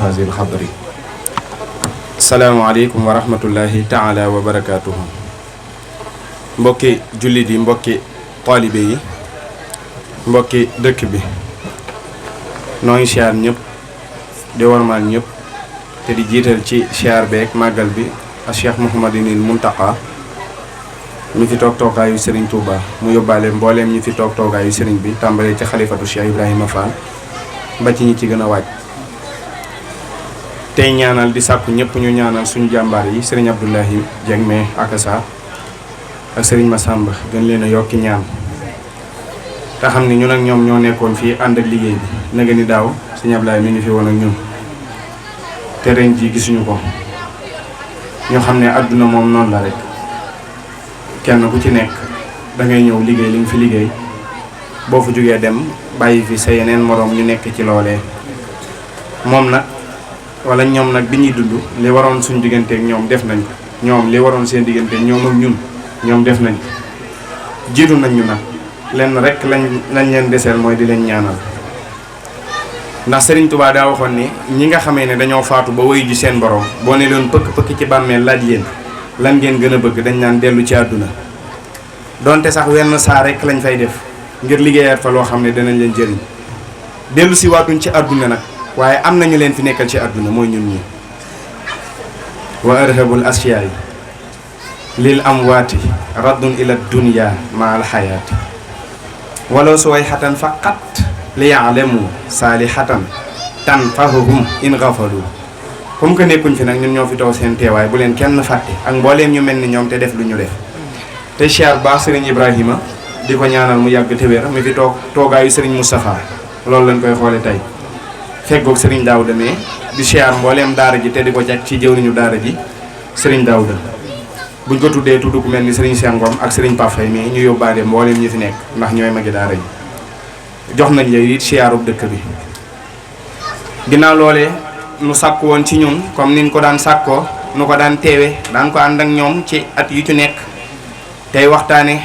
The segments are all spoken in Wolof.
haazihil xadri. Asalaamaaleykum wa rahmatullahi taala wa barakaatuhu. Mbokki jullit yi, mbokki taalibe yi, mbokki dëkk bi, noo ngi siyaar ñëpp di warmaal ñëpp te di jiital ci siyaar beeg màggal bi a Cheikh Mouhamadinil Muntaqa ñu fi toog toogaayu Serigne Touba mu yóbbaale mbooleem ñi fi toog toogaayu Serigne bi tàmbalee ci xalifatu Cheikh Ibrahima Fall ba ci ñi ci gën a waaj. tey ñaanal di sàkku ñëpp ñu ñaanal suñu jàmbaar yi Serigne Abdoulahi Dieng mais akasa ak Serigne Massamba gën leen a yokki ñaan te xam ni ñun ak ñoom ñoo nekkoon fii ànd ak liggéey bi naga ni daaw Serigne Abdoulaye mi ngi fi woon ak ñun te ren ji gisuñu ko. ñoo xam ne àdduna moom noonu la rek kenn ku ci nekk da ngay ñëw liggéey li nga fi liggéey boo fa jógee dem bàyyi fi sa yeneen moroom ñu nekk ci loolee. moom nag wala ñoom nag bi ñuy dund li waroon suñu digganteeg ñoom def nañ ko ñoom li waroon seen digganteeg ñoom ak ñun ñoom def nañ ko jiitu nañ ñu nag lenn rek lañ leen deseel mooy di leen ñaanal. ndax Serigne Touba daa waxoon ni ñi nga xamee ne dañoo faatu ba woy ji seen borom boo ne leen pëkk-pëkk ci bàmmeel laaj leen lan ngeen gën a bëgg dañ naan dellu ci àdduna donte sax wenn saa rek lañ fay def ngir liggéeyaat fa loo xam ne danañ leen jëriñ dellu si waatuñ ci àdduna nag waaye am nañu leen fi nekkal ci àdduna mooy ñun ñi. wa arhabul asyaay lil amwaati raddun ila dunya ma al xayaati walaw suway xatan faqat li yaalamu saalihatan tanfahum in gafalu. comme que nekkuñ fi nag ñun ñoo fi taw seen teewaay bu leen kenn fàtte ak mbooleem ñu mel ni ñoom te def lu ñu def. te siyaar baax Serigne Ibrahima di ko ñaanal mu yàgg te wér mi fi toogaayu Serigne Moustapha loolu lañ koy xoole tey feggoog Serigne Daouda mais di siyaar mbooleem daara ji te di ko jag ci jëwriñu daara ji Serigne Daouda buñ ko tuddee tudd ku mel ni Serigne Sengom ak Serigne Pafay mais ñu yóbbaale mbooleem ñi fi nekk ndax ñooy magi daara ji. jox nañ la it siyaarub dëkk bi ginnaaw loolee nu sàkk woon ci ñun comme niñ ko daan sàkkoo nu ko daan teewe daan ko ànd ak ñoom ci at yu ci nekk tey waxtaane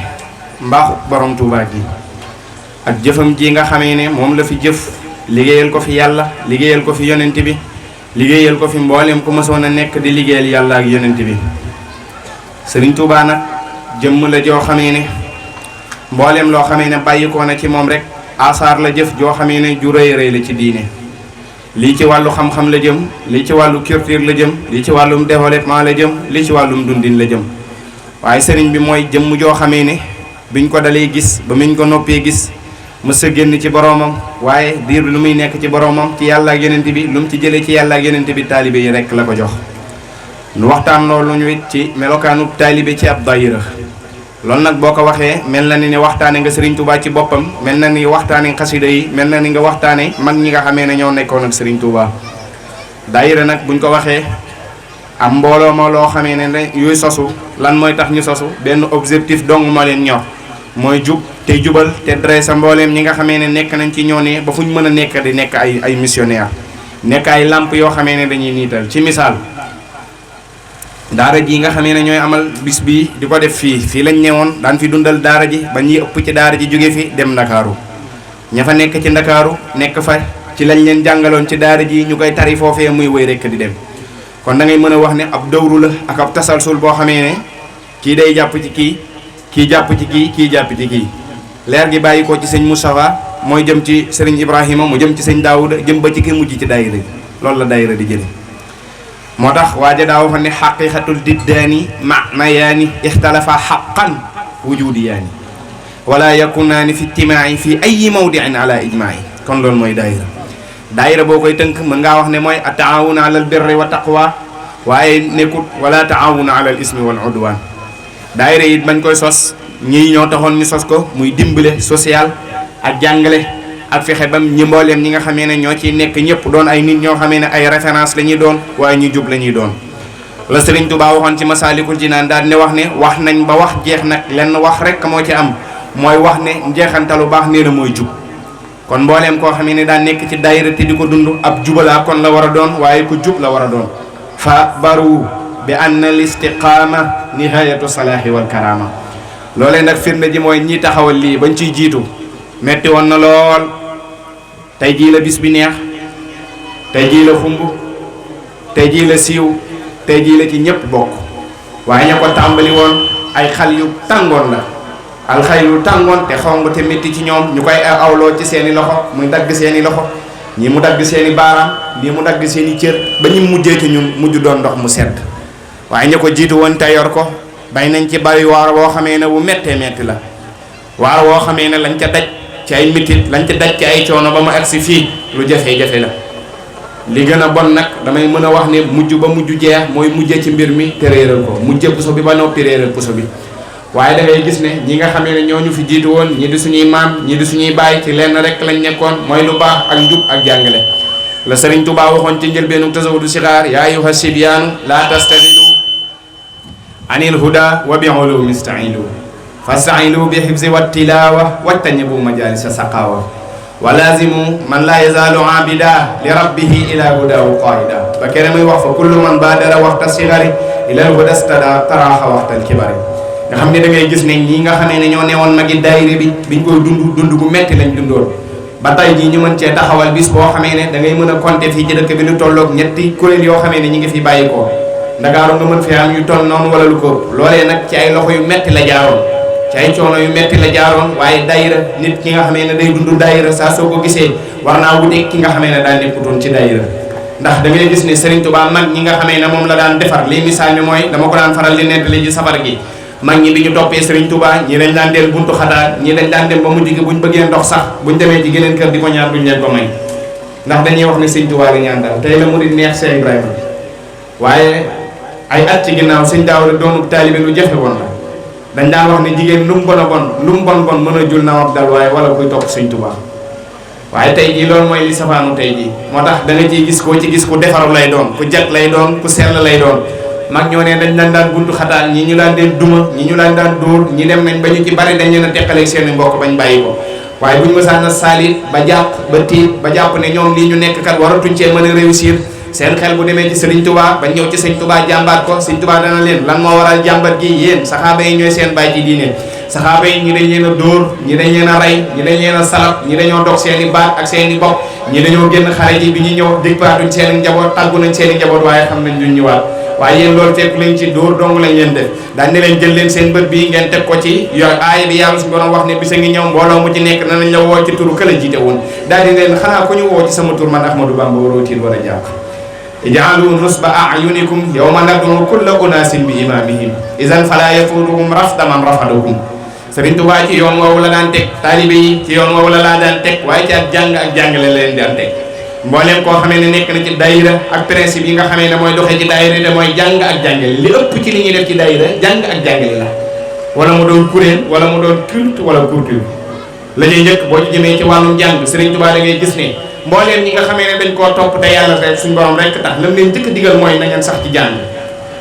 mbaaxu borom Touba gi ak jëfam ji nga xamee ne moom la fi jëf liggéeyal ko fi yàlla liggéeyal ko fi yonent bi liggéeyal ko fi mbooleem ku mësoon a nekk di liggéeyal yàlla ak yonent bi. Sëriñ Touba nag jëmm la joo xamee ne mbooleem loo xamee ne bàyyi ko na ci moom rek asaar la jëf joo xamee ne ju rëy rëy la ci diine. lii ci wàllu xam-xam la jëm lii ci wàllu culture la jëm lii ci wàllum développement la jëm lii ci wàllum dundin la jëm waaye sëriñ bi mooy jëmm joo xamee ne biñ ko dalee gis ba miñ ko noppee gis mës a génn ci boroomam waaye diir lu muy nekk ci boroomam ci yàlla ak yonent bi lu mu ci jëlee ci yàlla ak yonent bi taalibe yi rekk la ko jox. nu waxtaan loolu ñu it ci melokaanu taalibe ci ab daayira loolu nag boo ko waxee mel na ni waxtaane nga Serigne Touba ci boppam mel na ni waxtaane xasida yi mel na ni nga waxtaane mag ñi nga xamee ne ñoo nekkoon ak Serigne Touba. daayira nag buñ ko waxee am mbooloo ma loo xamee ne yuy sosu lan mooy tax ñu sosu benn objectif dong moo leen ñor mooy jub te jubal te dressa mbooleem ñi nga xamee ne nekk nañ ci ñoo ne ba fuñ mën a nekk di nekk ay missionnaire nekk ay làmp yoo xamee ne dañuy niital ci misaal. daara ji nga xamee ne ñooy amal bis bii di ko def fii lañ newoon daan fi dundal daara ji ba ñuy ëpp ci daara ji jóge fi dem ndakaaru ña fa nekk ci ndakaaru nekk fa ci lañ leen jàngaloon ci daara ji ñu koy tari foofee muy wéy rekk di dem kon da ngay mën a wax ne ab dawru la ak ab tasalsul boo xamee ne kii day jàpp ci kii jàpp ci kii jàpp ci kii leer gi bàyyi ko ci sëñ Moustapha mooy jëm ci sëriñ Ibrahima mu jëm ci sëñ Daouda jëm ba ci ki mujj ci daayira loolu la daayira di jële moo tax waaja daa waxoon ne xaqiqatul diddaani maanayaani ixtalafa xaqan wujudiyaani wala yakunaani fi ijtimaai fi ayi mawdiin ala ijmaai kon loolu mooy daayira boo koy tënk mën ngaa wax ne mooy a taawun ala al birri wa taqwa waaye nekkut wala taawun ala al ismi wal udwan daayira it bañ koy sos ñii ñoo taxoon ñu sos ko muy dimbale social ak jàngale ak fexe bam ñi mbooleem ñi nga xamee ne ñoo ciy nekk ñëpp doon ay nit ñoo xamee ne ay référence la ñuy doon waaye ñu jub la ñuy doon la Serigne Touba waxoon ci Masaalikul Jinaan daal ne wax ne wax nañ ba wax jeex nag lenn wax rek moo ci am mooy wax ne njeexantalu baax nee na mooy jub kon mbooleem koo xamee ne daa nekk ci daayira te di ko dund ab jubalaa kon la war a doon waaye ku jub la war a doon fa baru bi anna al istiqaama nihayatu salaahi wal karama loolee nag firnde ji mooy ñi taxawal lii bañ ciy jiitu metti woon na lool tey jii la bis bi neex tey jii la xumb tey jii la siiw tey jii la ci ñëpp bokk waaye ña ko tàmbali woon ay xal yu tàngoon la alxay yu tàngoon te xong te métti ci ñoom ñu koy awloo ci seeni loxo muy dagg seeni loxo ñii mu dagg seeni baaraam lii mu dagg seeni cër ba ñu mujjee ci ñun mujj doon ndox mu sedd waaye ña ko jiitu woon te yor ko bay nañ ci bari waar woo xamee ne bu méttee métti la waar woo xamee ne lañ ca daj ci ay métit lañ ca daj ci ay coono ba mu agsi fii lu jafe-jafe la li gën a bon nag damay mën a wax ne mujj ba mujj jeex mooy mujjee ci mbir mi te réeral ko mujjee puso bi ba noppi réeral puso bi waaye da ngay gis ne ñi nga xamee ne ñoo ñu fi jiitu woon ñi di suñuy maam ñi di suñuy baay ci lenn rek lañ nekkoon mooy lu baax ak njub ak jàngale la Sëriñ Tuubaa waxoon ci njëlbeenu tasawudu sixaar yaa ayyuha sibyaanu laa tastaxilu anil huda wa bi ulumi istailu fastailu bi xifzi wa tilawa wajtanibu majalisa saqawa wa lazimu man laa yazaalu abida li rabbihi ila hudahu qaida ba kere muy wax fa kullu man baadara waxta sigari ila huda stada taraaxa waxtal kibari nga xam ne da ngay gis ne ñii nga xamee ne ñoo newoon magi daayira bi biñ koy dund gu metti lañ dundoon ba tey jii ñu mën cee taxawal bis boo xamee ne da ngay mën a compter fii ci dëkk bi lu tolloog ñetti kuréel yoo xamee ne ñi ngi fi bàyyi ko Ndakaaru nga mën fi am yu toll noonu wala lu ko loolee nag ci ay loxo yu metti la jaaroon ci ay coono yu metti la jaaroon waaye daayira nit ki nga xamee ne day dund daayira saa soo ko gisee war naa wuteeg ki nga xamee ne daa nekkutoon ci daayira ndax da ngay gis ne Serigne Touba mag ñi nga xamee ne moom la daan defar lii misaal mi mooy dama ko daan faral di nettali ci safar gi mag ñi bi ñu toppee Serigne Touba ñi dañ daan del buntu xataar ñi dañ daan dem ba mujj gi buñ bëggee ndox sax buñ demee ci geneen kër di ko ñaan duñ leen ko may ndax dañuy wax ne Serigne Touba la ñaan daal tey la murid neex Cheikh Ibrahima waaye ay at ci ginnaaw Serigne Daawda doonu taalibe lu jafe woon la dañ daan wax ne jigéen lu mu bon a bon lu mu bon bon mën a jul nawab dal waaye wala kuy topp Serigne Touba waaye tey jii loolu mooy li safaanu tey jii moo tax da nga ciy gis koo ci gis ku defaru lay doon ku jag lay doon ku sell lay doon mag ñoo ne dañ daan buntu xataal ñi ñu daan deen duma ñi ñu daan dóor ñi dem nañ ba ñu ci bari dañ leen a teqaleeg seen mbokk bañ bàyyi ko waaye bu ñu mësaan a saalit ba jàpp ba tiit ba jàpp ne ñoom lii ñu nekk kat waratuñ cee mën a réussir seen xel bu demee ci Serigne Touba ba ñëw ci Serigne Touba jàmbaat ko Serigne Touba dana leen lan moo waral jàmbat gi yéen saxaaba yi ñooy seen bàyyi ci diine saxaaba yi ñi dañ leen a dóor ñi dañ leen a rey ñi dañ leen a salab ñi dañoo dog seen i baat ak seen i bopp ñi dañoo génn xare ji bi ñu ñëw dégpaatuñ seen i njaboot tàggu nañ seen i njaboot waaye xam nañ duñ ñëwaat waaye yéen loolu fekk leen ci dóor dong lañ leen def daan ne leen jël leen seen bët bii ngeen teg ko ci yo aaya bi yàlla suñu borom wax ne bisa ngi ñëw mbooloo mu ci nekk danañ la woo ci turu këla jiite woon daal di leen xanaa ku ñu woo ci sama tur man Ahmadou Bamba waroo tiit war a jàpp ijaalu nusba a'yunikum yawma nad'u kulla unaasin bi imaamihim idan fala yafuutukum rafda man rafadakum Sëriñ Tuubaa ci yoon woowu la daan teg taalibe yi ci yoon woowu la laa daan teg waaye ci ak jàng ak jàngale leen daan teg mbooleem koo xamee ne nekk na ci daayira ak principe yi nga xamee ne mooy doxee ci daayira te mooy jàng ak jàngale li ëpp ci li ñuy def ci daayira jàng ak jàngale la wala mu doon kuréel wala mu doon culte wala culture la ñuy njëkk boo ci jëmee ci wàllum jàng Sëriñ Tuubaa da ngay gis ne mbooleem ñi nga xamee ne dañ koo topp te yàlla rek suñ borom rek tax lam leen njëkk digal mooy na ngeen sax ci jàng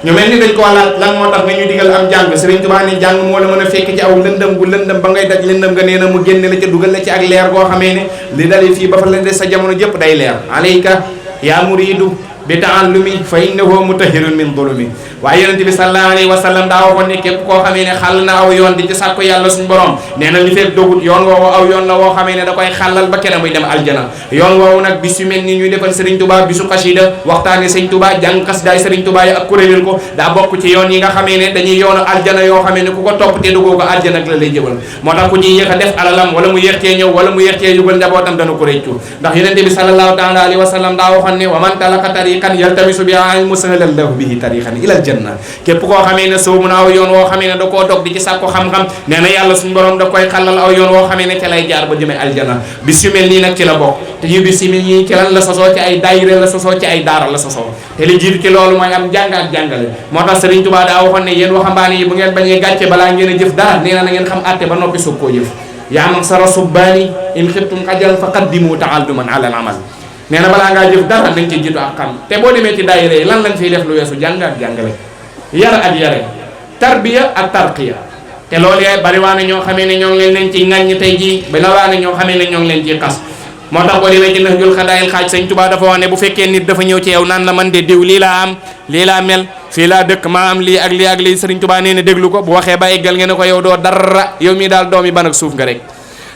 ñu mel ni dañ koo laaj lan moo tax nga ñuy digal am jàng Sëriñ Tuubaa ne jàng moo la mën a fekk ci aw lëndëm gu lëndëm ba ngay daj lëndëm nga nee na mu génne la ca dugal la ci ak leer goo xamee ne li dali fii ba fa la des sa jamono jëpp day leer alayka yaa muridu bi taallumi fa innahu mutahhirun min dhulumi waaye yonent bi sallallahu alayhi wa sallam daa waxoon ne képp koo xamee ne xàll na aw yoon di ci sàkku yàlla suñu borom nee na li fekk dogut yoon woowu aw yoon la woo xamee ne da koy xàllal ba kenn muy dem aljana yoon woowu nag bis yu mel ni ñuy defal Serigne Touba bisu xasida waxtaane Serigne Touba jàng xasidaay Serigne Touba yi ak kuréelal ko daa bokk ci yoon yi nga xamee ne dañuy yoonu aljana yoo xamee ne ku ko topp te duggoo ko aljana ak la lay jëbal moo tax ku ñuy yéex a def alalam wala mu yéex cee ñëw wala mu yéex cee yugal njabootam dana ko réccu ndax yonent bi sallallahu taala alayhi wa sallam daa waxoon ne wa man talaka tariqan yaltamisu bihi musahhalan lahu bihi tariqan ila aljanna képp koo xamee ne soobu na aw yoon woo xamee ne da koo dog di ci sàkku xam-xam nee na yàlla suñu borom da koy xàllal aw yoon woo xamee ne ca lay jaar ba jëmee aljana bis yu mel nii nag ci la bokk te ñu bis yu mel nii ci lan la sosoo ci ay daayira la sosoo ci ay daara la sosoo te li jiitu ci loolu mooy am jàng ak jàngale moo tax Serigne Touba daa waxoon ne yéen waxambaane yi bu ngeen bañee gàcce balaa ngeen a jëf dara nee na ngeen xam àtte ba noppi soog koo jëf yaa man sara subbaani in xiftum xajal fa qaddimu ta'alluman ala al amal nee na balaa ngaa jëf dara nañ ci jiitu ak xam te boo demee ci daayira yi lan lañ fiy def lu weesu jàng ak jàngale yar ak yare tarbiya ak tarqiya te loolu yaay bari waa ne ñoo xamee ne ñoo ngi leen ci ŋàññ tey jii bala waa ne ñoo xamee ne ñoo ngi leen ciy xas moo tax boo demee ci Nahjul Xadaayil Xaaj Sëñ Tuubaa dafa wax ne bu fekkee nit dafa ñëw ci yow naan la man de diw lii laa am lii laa mel fii laa dëkk maa am lii ak lii ak lii Sëriñ Tuubaa nee na déglu ko bu waxee ba eggal nga ne ko yow doo dara yow mii daal doomi ban ak suuf nga rek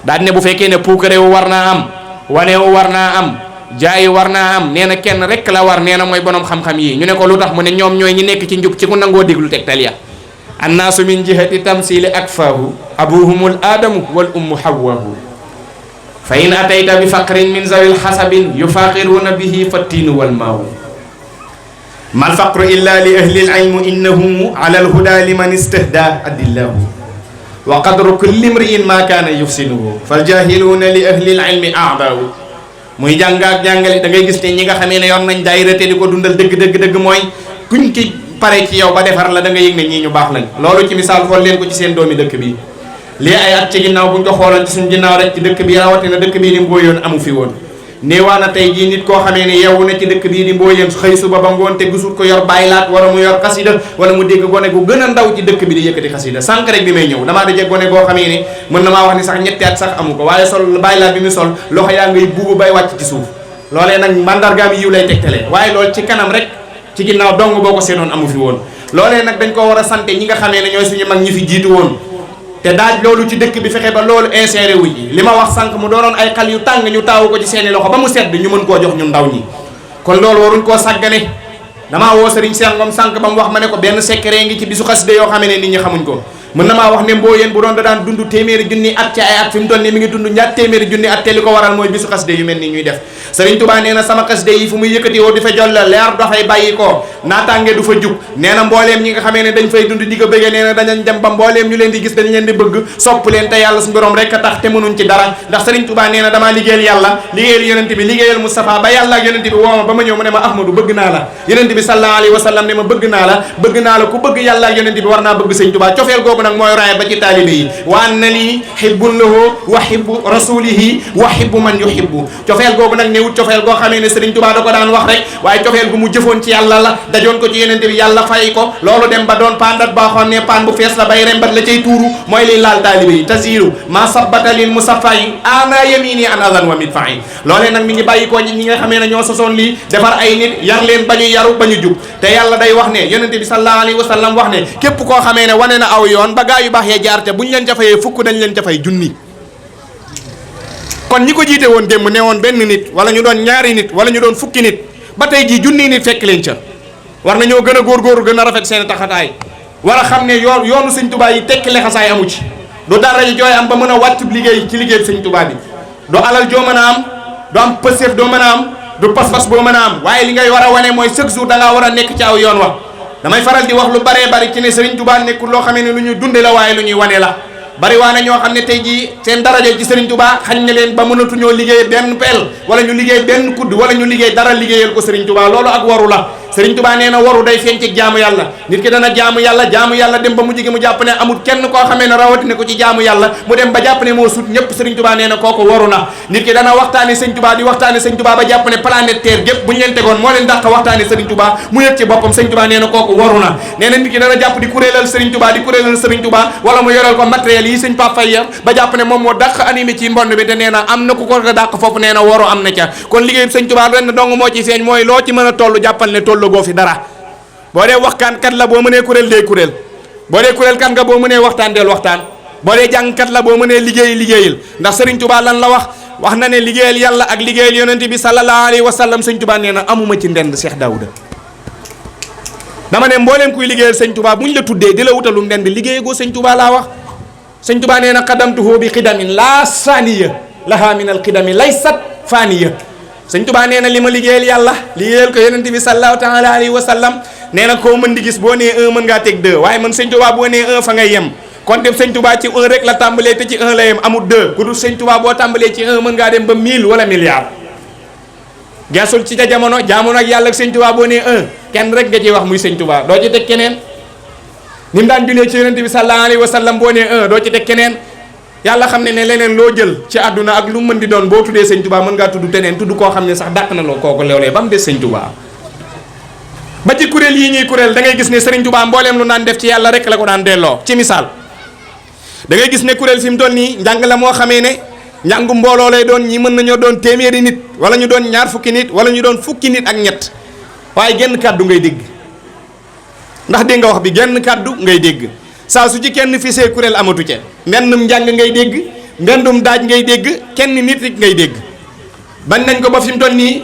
daal ne bu fekkee ne puukarewu war naa am wanewu war naa am jaay war naa am nee na kenn rek la war nee na mooy borom xam-xam yi ñu ne ko lu tax mu ne ñoom ñooy ñi nekk ci njub ci ku nangoo déglu tegtal ya annaasu min jihati tamsili akfaahu abuhumul aadamu wal ummu hawwaahu fa in atayta bi faqrin min zawil xasabin yufaqiruuna bihi fattiinu wal maawu mal faqru illa li ahli al ilmu innahum ala al huda liman istahda adillahu wa qadru kulli imri'in ma kaana yufsinuhu fal jahiluuna li ahli al ilmi a'daawu muy jàng ak jàngale da ngay gis ne ñi nga xamee ne yor nañ daayira te di ko dundal dëgg mooy kuñ ki pare ci yow ba defar la da nga yëg ne ñii ñu baax lañ loolu ci misaal xool leen ko ci seen doomi dëkk bi lii ay at ci ginnaaw buñ ko xooloon ci suñ ginnaaw rek ci dëkk bi rawatina dëkk bii di Mboyeen amu fi woon néewaana tey jii nit koo xamee ne yeewu na ci dëkk bii di Mboyeen xëy suba ba ngoon te gisul ko yor baylaat wala mu yor xasida wala mu dégg gone gu gën a ndaw ci dëkk bi di yëkkati xasida sànq rek bi may ñëw damaa daje gone goo xamee ne mën na maa wax ni sax ñetti at sax amu ko waaye sol baylaat bi mu sol loxo yaa ngay buubu bay wàcc ci suuf loolee nag mandargaam yiw lay tegtale waaye loolu ci kanam rek ci ginnaaw dong boo ko seenoon amu fi woon loolee nag dañ ko war a sante ñi nga xamee ne ñooy suñu mag ñi fi jiitu woon te daaj loolu ci dëkk bi fexe ba loolu inséré wu ji li ma wax sànq mu doonoon ay xal yu tàng ñu taawu ko ci seeni loxo ba mu sedd ñu mën koo jox ñun ndaw ñi kon loolu waruñ koo sàggane damaa woo Serigne Cheikh Ngom sànq ba mu wax ma ne ko benn secret ngi ci bisu xasida yoo xamee ne nit ñi xamuñ ko mën na maa wax ne Mboyeen bu doon da daan dund téeméeri junni at ci ay at fi mu toll nii mi ngi dund ñaar téeméeri junni at te li ko waral mooy bisu xasida yu mel ni ñuy def Serigne Touba nee na sama xasida yi fu muy yëkkati woo di fa jolla leer dafay bàyyi ko naataange du fa jug nee na mbooleem ñi nga xamee ne dañ fay dund di ko bëggee nee na dañañ dem ba mbooleem ñu leen di gis dañ leen di bëgg sopp leen te yàlla suñu borom rek a tax te mënuñ ci dara ndax Serigne Touba nee na damaa liggéeyal yàlla liggéeyal yonent bi liggéeyal Moustapha ba yàlla ak yonent bi woo ma ba ma ñëw mu ne ma Ahmadou bëgg naa la yonent bi sallallahu alayhi wa sallam ne ma bëgg naa la ku bëgg yàlla ak yonent bi war naa bëgg Serigne Touba cofeel googu nag mooy raaya ba ci taalibe yi wa anna lii hibbun lahu wa hibbu rasulihi wa hibbu man yuhibbu cofeel googu nag newut cofeel goo xamee ne Serigne Touba da ko daan wax rek waaye cofeel gu mu jëfoon ci yàlla la dajoon ko ci yenente bi yàlla fay ko loolu dem ba doon pandat baaxoon ne pan bu fees la bay rembat la cay tuuru mooy liy laal taalibe yi tasiru ma sabbata lil musaffayi ana yamini an adan wa midfayi loolee nag mi ngi bàyyi ko ñi nga xamee ne ñoo sosoon lii defar ay nit yar leen ba ñu yaru ba ñu jub te yàlla day wax ne yonente bi sallallahu alayhi wa sallam wax ne képp koo xamee ne wane na aw yoon ba gaa yu baax yee jaar te buñ leen ca fayee fukk dañ leen ca fay junni kon ñi ko jiite woon démb ne woon benn nit wala ñu doon ñaari nit wala ñu doon fukki nit ba tey jii junni nit fekk leen ca war nañoo gën a góorgóorlu gën a rafet seen taxataay war a xam ne yoonu sëñ Tuubaa yi tekki lexasaay amu ci du dara ji jooy am ba mën a wàccu liggéey ci liggéey sëñ Tuubaa bi du alal joo mën a am du am pëseef doo mën a am du pas-pas boo mën a am waaye li ngay war a wane mooy chaque jour da ngaa war a nekk ci aw yoon wa damay faral di wax lu baree bari ci ne sëriñ Tuubaa nekkul loo xamee ne lu ñuy dunde la waaye lu ñuy wane la bari waa na ñoo xam ne tey jii seen daraja ci Serigne Touba xañ na leen ba mënatuñoo liggéey benn peel wala ñu liggéey benn kudd wala ñu liggéey dara liggéeyal ko Serigne Touba loolu ak waru la Serigne Touba nee na waru day feeñ ci jaamu yàlla nit ki dana jaamu yàlla dem ba mujj gi mu jàpp ne amul kenn koo xamee ne rawatina ko ci jaamu yàlla mu dem ba jàpp ne moo sut ñëpp Serigne Touba nee na kooku waru na nit ki dana waxtaane Serigne Touba di waxtaane Serigne Touba ba jàpp ne planète Terre gépp bu ñu leen tegoon moo leen dàq waxtaane Serigne Touba mu yëg ci boppam Serigne Touba nee na kooku waru na nee na nit ki dana jàpp di kuréelal Serigne Touba wala mu yoral ko matériel yi Serigne Pape Faye ba jàpp ne moom moo dàq animé ci mbond bi te nee na am na ku ko dàq foofu nee na waru am na ca kon liggéey Serigne Touba ren dong moo ci feeñ mooy loo ci mën a toll jàppal ne tollu goo fi dara boo dee waxtaan kat la boo mënee kuréel dee kuréel boo dee kuréel kat nga boo mënee waxtaan del waxtaan boo dee jàngkat la boo mënee liggéeyal ndax Serigne Touba lan la wax na ne liggéeyal yàlla ak liggéeyal yonent bi sallallahu alayhi wa sallam Serigne Touba nee na amuma ci ndend Cheikh Daouda dama ne mbooleem kuy liggéeyal Serigne Touba buñ la tuddee di la wutalu ndend liggéey goo Serigne Touba laa wax Serigne Touba nee na qadamtuhu bi xidamin laa saaniya laha min al xidami laysat faaniya Serigne Touba nee na li ma liggéeyal yàlla liggéeyal ko yonent bi sallallahu taala alayhi wa sallam nee na koo mën di gis boo nee 1 mën ngaa teg 2 waaye man Serigne Touba boo nee 1 fa ngay yem kon dem Serigne Touba ci 1 rek la tàmbalee te ci 1 la yem amul 2 ku dul Serigne Touba boo tàmbalee ci 1 mën ngaa dem ba 1000 wala milliard geesul ci ca jamono ak yàlla ak Serigne Touba boo nee 1 kenn rek nga ciy wax muy Serigne Touba doo ci teg keneen ni mu daan jullee ci yonent bi sallallahu alayhi wa sallam boo nee 1 doo ci teg keneen yàlla xam ne leneen loo jël ci àdduna ak lu mën di doon boo tuddee Serigne Touba mën ngaa tudd teneen tudd koo xam ne sax dàq na loo kooku loolee ba mu des Serigne Touba ba ci kuréel yii ñuy kuréel da ngay gis ne Serigne Touba mbooleem lu naan def ci yàlla rek la ko daan delloo ci misaal da ngay gis ne kuréel fi mu toll nii njàng la moo xamee ne njàngu mbooloo lay doon ñi mën nañoo doon téeméeri nit wala ñu doon ñaar fukki nit wala ñu doon fukki nit ak ñett waaye genn kàddu ngay dégg ndax dégg nga wax bi genn kàddu ngay dégg saa su ci kenn fisee kuréel amatu ca mbendum njàng ngay dégg mbendum daaj ngay dégg kenn nit rek ngay dégg bañ nañ ko ba fi mu toll nii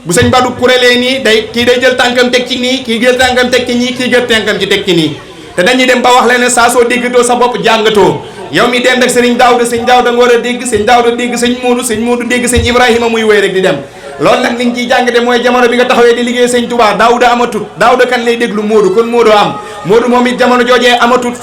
bu sëñ Badu kurélee nii kii day jël tànkam teg ci nii kii jël tànkam teg ci nii kii jël tànkam ci teg ci nii te dañuy dem ba wax leen ne saa soo déggatoo sa bopp jàngatoo yow mi dend ak sëñ Daawda nga war a dégg sëñ Daawda dégg sëñ Moodu dégg sëñ Ibrahima muy wéy rek di dem loolu nag liñ ciy jàngate mooy jamono bi nga taxawee di liggéey sëñ Touba Daawda amatut Daawda kan lay déglu Moodu kon Moodu am Moodu moom it jamono joojee amatut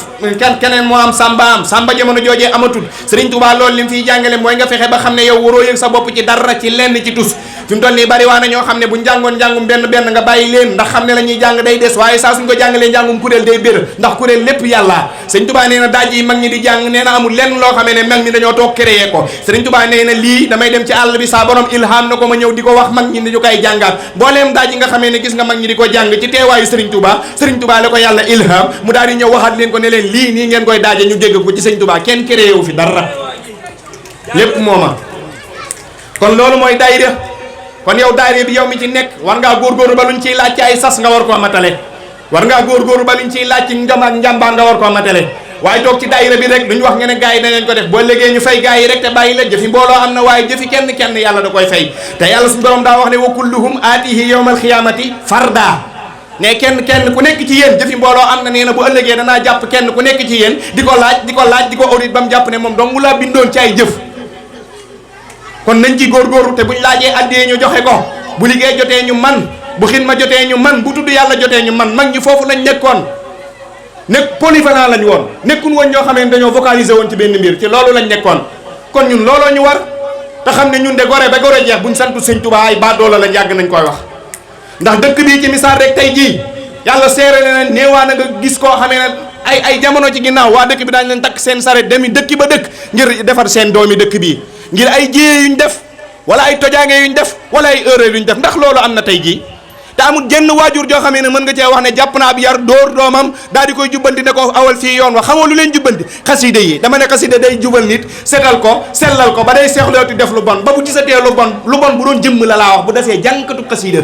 keneen moo am Samba jamono joojee amatut sëriñ Touba loolu li mu fiy jàngale mooy nga fexe ba xam ne yow waroo yëg sa bopp ci dara ci lenn ci tus fi mu toll nii bari waa na ñoo xam ne bu njàngoon njàngum benn nga bàyyi leen ndax xam ne la ñuy jàng day des waaye saa suñ ko jàngalee njàngum kuréel day bér ndax kuréel lépp yàlla sëñ Touba nee na daaj yi mag ñi di jàng nee na amul lenn loo xamee ne mag ñi dañoo toog créé ko sëriñ Touba nee na lii damay dem ci àll bi saa borom ilham na ko ma ñëw di ko wax mag ñi ñu koy jàngaat booleem daaj yi nga xamee ne gis nga mag ñi di ko jàng ci teewaayu sëriñ Touba la ko yàlla ilham mu daal di ñëw waxaat leen ko ne leen lii nii ngeen koy daaje ñu dégg ko ci sëñ Touba kenn créé wu fi dara lépp mooma kon loolu mooy daayira kon yow daayira bi yow mi ci nekk war ngaa góorgóorlu ba luñ ciy laaj ci ay sas nga war koo matale war ngaa góorgóorlu ba luñ ciy laaj ci njam ak njàmbaan nga war koo matale waaye toog ci daayira bi rek duñ wax nga ne gars yi danañ ko def boo léegi ñu fay gars yi rek te bàyyi la jëfi mbooloo am na waaye jëfi kenn yàlla da koy fay te yàlla suñu borom daa wax ne wa kulluhum aatihi yawmal xiyaamati farda ne kenn ku nekk ci yéen jëfi mbooloo am na nee na bu ëllëgee danaa jàpp kenn ku nekk ci yéen di ko laaj di ko audit ba mu jàpp ne moom dong mu laa bindoon ci ay jëf kon nañ ci góorgóorlu te buñ laajee addee ñu joxe ko bu liggéey jotee ñu man bu xidma jotee ñu man bu tudd yàlla jotee ñu man mag ñi foofu lañ nekkoon nekk polyvalent lañ woon nekkun woon ñoo xamee ne dañoo vocaliser woon ci benn mbir ci loolu lañ nekkoon kon ñun looloo ñu war te xam ne ñun de gore ba gore jeex buñ santu sëñ Tuubaa ay baadoola lañ yàgg nañ koy wax ndax dëkk bii ci misaal rek tey jii yàlla seere na ne néewaa na nga gis koo xamee ne ay jamono ci ginnaaw waa dëkk bi daañ leen takk seen saret demi dëkk ba dëkk ngir defar seen doomi dëkk bii ngir ay jiyee yuñ def wala ay tojaange yuñ def wala ay erreur yuñ def ndax loolu am na tey jii te amul jenn waajur joo xamee ne mën nga cee wax ne jàpp naa ab yar dóor doomam daal di koy jubbanti ne ko awal fii yoon wa xamoo lu leen jubbanti xasida yi dama ne xasida day jubal nit setal ko sellal ko ba day seexlooti def lu bon ba bu gisatee lu bon bu doon jëmm la laa wax bu defee jànkatu xasida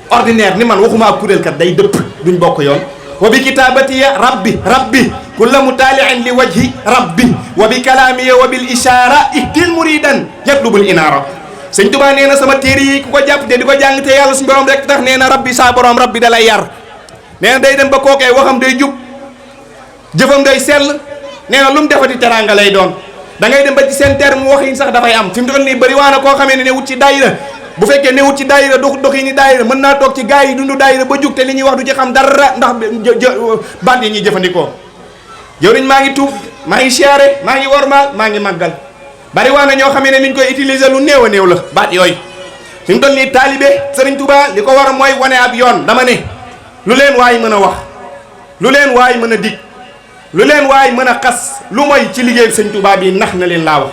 ordinaire ni man waxuma ak kuréelkat day dëpp duñ bokk yoon wa bi kitaabatiya rabbi kulla mutaaliin li wajhi rabbi wa bi kalaamiya wa bil ishaara ihtil muridan yatlubul inaara sëñ Tuubaa nee na sama téere yi ku ko jàpp te di ko jàng te yàlla suñu borom rek tax nee na rabbi saa borom rabbi da lay yar nee na day dem ba kookee waxam day jub jëfam day sell nee na lu mu defati teraanga lay doon da ngay dem ba ci seen terme wax yi sax dafay am fi mu toll nii bëri waa na koo xamee ne wut ci daayira bu fekkee ne wut ci daayira dox yi ni daayira mën naa toog ci gaa yi dundu daayira ba jug te li ñuy wax du ci xam dara ndax baat yi ñuy jëfandikoo yow nañ maa ngi tuub maa ngi siyaare maa ngi wormaal maa ngi màggal bari waa na ñoo xamee ne niñ koy utiliser lu néew a néew la baat yooyu fi mu toll nii taalibe Sëriñ Tuubaa li ko war a mooy wane ab yoon dama ne lu leen waay mën a wax lu leen waay mën a dig lu leen waay mën a xas lu mooy ci liggéey Sëriñ Tuubaa bi nax na leen laa wax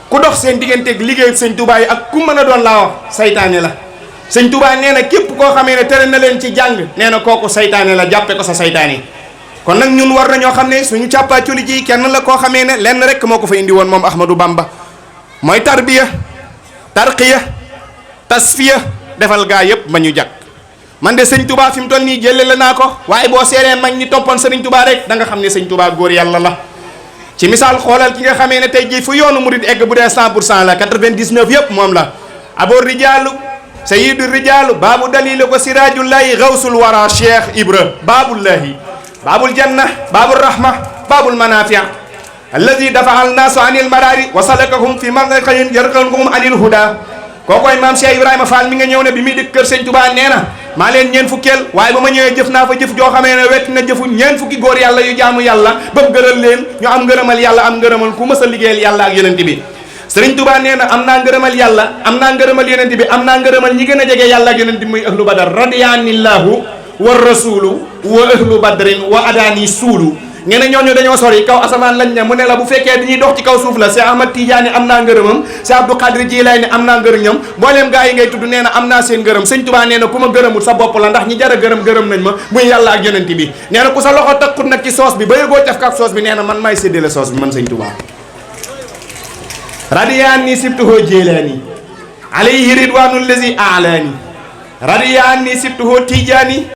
ku dox seen digganteeg liggéey Sëriñ Tuubaa yi ak ku mën a doon laa wax saytaane la Sëriñ Tuubaa nee na képp koo xamee ne tere na leen ci jàng nee na kooku saytaane la jàppe ko sa saytaane kon nag ñun war na ñoo xam ne suñu càppaaculi ji kenn la koo xamee ne lenn rek moo ko fa indi woon moom Ahmadou Bamba mooy tarbiya tarqiya tasfiya defal gaa yëpp ba ñu jag man de sëñ Touba fi mu toll nii jëlee la naa ko waaye boo seeree mag ñi toppoon sëriñ Touba rek da nga xam ne sëñ Touba góor yàlla la ci misaal xoolal ki nga xamee ne tey jii fu yoonu murid egg bu dee 100% la 99 yëpp moom la abo rijaalu sayyidu rijaalu baabu dalilu ko sirajullahi gawsul wara cheikh ibra baabullahi baabul janna baabul rahma baabul manafia alladi dafa al naasu anil marari wa salakahum fi manaqin yarqahum anil huda kookoy maam Cheikh Ibrahima Fall mi nga ñëw ne bi muy dëkk kër sëñ Touba nee na maa leen ñeen fukkeel waaye ba ma ñëwee jëf naa fa jëf joo xamee ne wett na jëfu ñeen fukki góor yàlla yu jaamu yàlla ba mu gëral leen ñu am ngërëmal yàlla am ngërëmal ku mës a liggéeyal yàlla ak yonent bi sëriñ Touba nee na am naa ngërëmal yàlla am naa ngërëmal yonent bi am naa ngërëmal ñi gën a jege yàlla ak yonent bi muy ahlu badar radiyanillahu wa rasulu wa ahlu badrin wa adani suulu nee na ñooñu dañoo sori kaw asamaan lañ ne mu ne la bu fekkee dañuy dox ci kaw suuf la Cheikh Ahmad Tidiane am naa ngërëmam Cheikh Abdou Qadir Jilaani am naa ngërëmam mbooleem gaa yi ngay tudd nee na am naa seen ngërëm sëñ Touba nee na ku ma gërëmul sa bopp la ndax ñi jar a gërëm nañ ma muy yàlla ak yonent bi nee na ku sa loxo takkut nag ci soos bi ba yëgoo caf kak soos bi nee na man maay séddale soos bi man sëñ Touba radiyaani sibtuhoo Jilaani alayhi ridwaanul lazi alaani radiyaani sibtuhoo Tijaani